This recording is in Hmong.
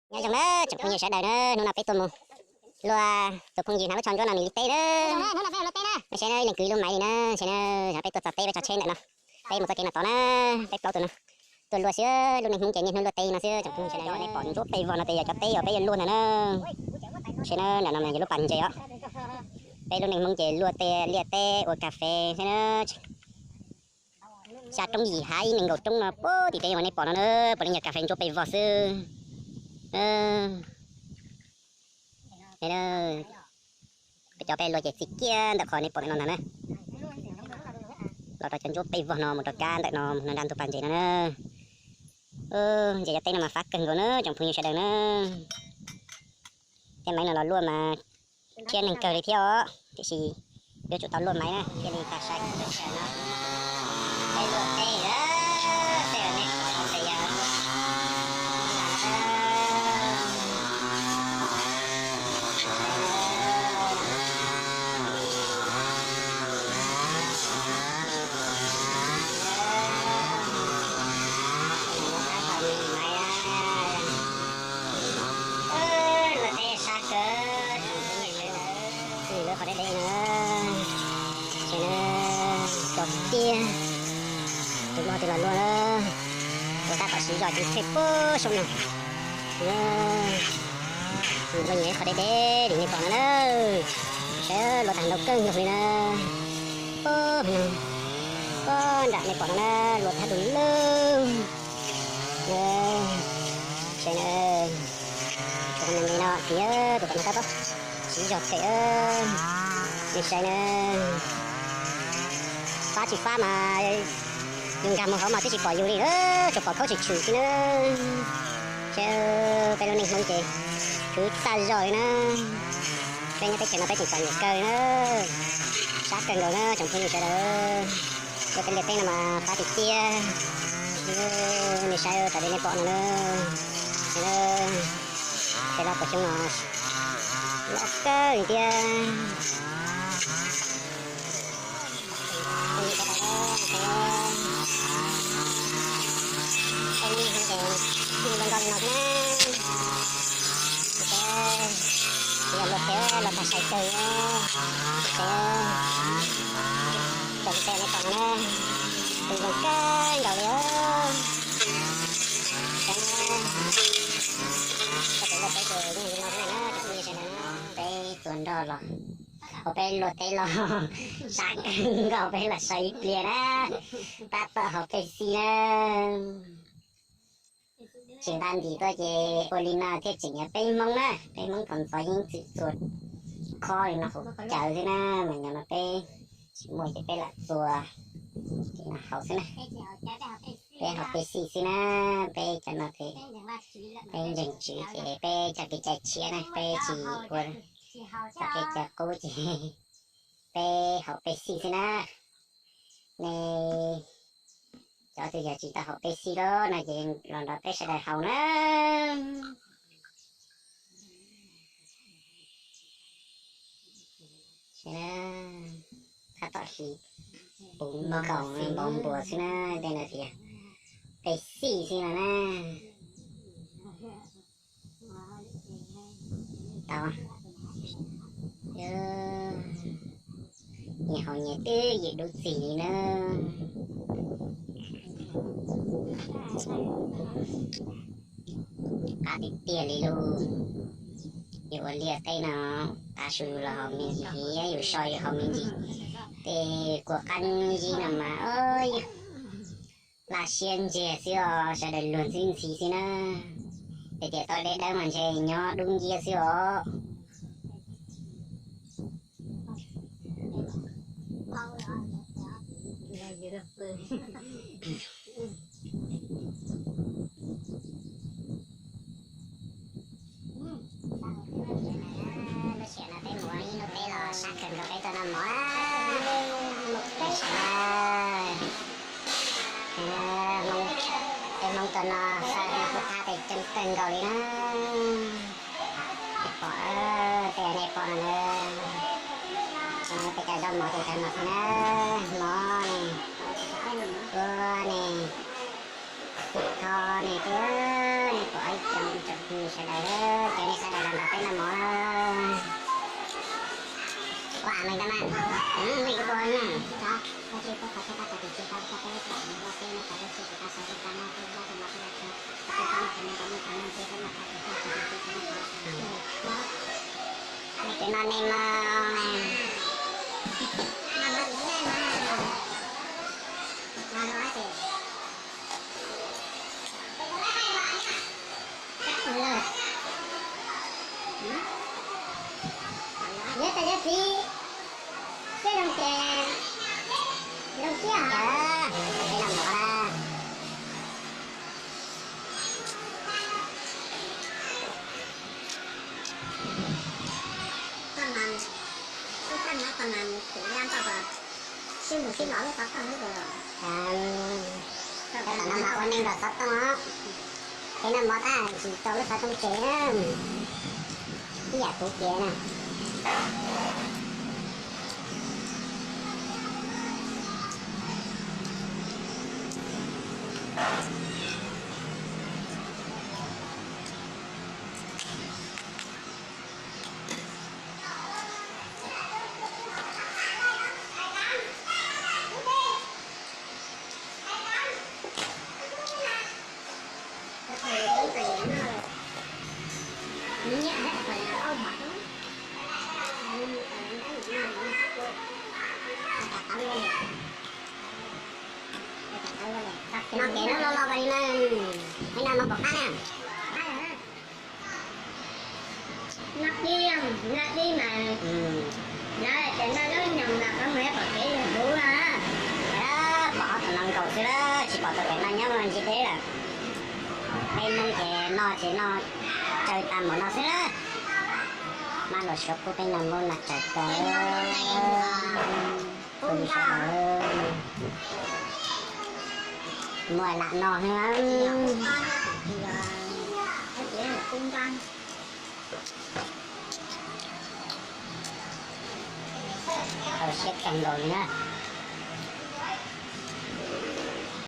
Nyob zoo na tsoom phooj ywg sawv daws na, hnub no peb tuaj mus luaj tus phooj ywg hnav lub tsho ntsuab no nws li teb na. Saib ib leeg kwv lub maiv li na, saib na, yog peb tuaj txog teb peb tso tsheb ntawm no, peb mus txoj kev no tod na, peb plaub tus no tuaj luaj xwb, lub neej Hmoob ces niaj hnub luaj teb no xwb tsoom phooj ywg sawv daws. Pom ntsuab pej vog no ces yog cov teb uas peb yuav luaj ntawd na. Saib na, nram no yog lub pas ntses os, peb lub neej Hmoob ces luaj tej liaj teb ua kas fes xwb na. Xya roob yim hav ib nees nkaum roob no puag tim teb uas nej pom no na, puav leej yog kas fes ntsuab pej vog xwb. Peb cov peb luaj ces txij kiag ntawm qhov nej pom ntawm no ntag na, los rau cov ntsuab pej vog no mus rau kab ntawm no mus nram ntug pas ntses no na. Ntses cov teb no mas fab kawg nkaus na tsoom phooj ywg sawv daws na. Tej maiv no los luaj mas thiab neeg kawg li thiab os, tiam sis yuav tsum tau luaj maiv na thiaj li tag sai. Peb luaj teb, tej nej pom no ces yog luaj teb sab kawg, lawv qhov deb deb no, ces na, cov tiag, tus luaj tus los luaj, ua tab tom siv zog ces tsheej puag saum no. Luaj nyias qhov deb deb li nej pom no na, saib luaj tag ntau kawg nkaus li na. Puag no, puag nram nej pom no na, luaj thab du lug. Saib na, tus qhov no tiag, tus qhov no tab tom siv zog them, nej saib na. Fab tsis fab mas yus nkag mus hauv mas twb tsis pom yus li, tsuas pom khaub tshwm tshwm xwb na. Saib peb lub neej Hmoob ces khwv tag zog li na. Peb nyob teb chaws no peb tseem txom nyem kawg li na, sab kawg nkaus na tsoom phooj ywg sawv daws. Peb tej liaj teb no mas fab tiag tiag, nej saib raws li nej pom no na. Peb lub puas xyoob no loj kawg li thiab. Peb lub neej Hmoob ces luaj nkauj li no xwb na. Peb yog luaj teb luaj tag sai kawg, peb raws li peb nej pom no na, peb zoo kawg nkaus li os. Peb luaj teb ces yeej li no xwb na, peb tuaj nrog los hauv peb luaj teb los sab kawg nkaus, peb los so ib pliag na, tab tom haus Pepsi na. Tsis nqa ntim tuaj ces ua li no thiaj tseem yog peb Hmoob na, peb Hmoob thaum ntxov yeej txwm txua khob li no hauv cawv xwb na, mas nim no peb tsis muaj ces peb lam txua li no haus xwb na. Peb haus Pepsi xwb na, peb cov no ces peb ntseeg tswv ces peb cov kev cai tshiab na, peb tsis ua cov kev cai qub ces peb haus Pepsi xwb na. Nej cov twg yog tsis tau haus Pepsi los no ces los nrog peb sawv daws haus na. Tab tom hliv puv nkaus npau npua xwb na, tej no ces yog Pepsi xwb no na. Tau, nyias haus nyias twb ywm dub txig li na. Qab tiag tiag li lauj. Yus ua liaj teb no, tav su los haus me ntsis, yus so yus haus me ntsis, tej kua qab zib no mas yog laj siab ntsiag xwb os, sawv daws luag ntxhi ntxhi xwb na. Ces tias tau deb dawb mas ntshe nyob dub nciab xwb os. Lub sij hawm no peb mus ib hnub teb los sab kawg nkaus, peb tuaj noj mov, peb sawv daws, peb Hmoob tuaj noj fawm noj qab peb coob kawg nkaus li na. Nej pom, tej nej pom no na, peb cov zaub mov tej cov no xwb na, mov ne, kua ne, tho ne, peb Pom ib tsoom sawv daws, cov nej sawv daws los nrog peb noj mov. Ua meej tab mas, meej ua nej tus no nej mog. Yog tas yog txiv, peb zoo ces zoo thiab. Sib mus sib los lub xov tooj xwb. Tab tom no mas ua neej nrog xov tooj os. Peb noj mov tab tsis tso lub xov tooj tseg na. Ib yam kuv piav na. No kev no los los li na, peb no no pom qab na. Noj dib, noj dib mas, lawv tias noj zaub nyoos mas qhov muag pom kev yog huv na. Pom ob tug no nkaus xwb lawm, tsis pom tau pem no nyob ntsis deb lawm. Peb Hmoob ces noj ces noj tsawg tas npaum no xwb lawm. Mab los suav pub peb noj npaum no tsawg tas. Muaj lam no thiab. Tau siab kawg nkaus li na.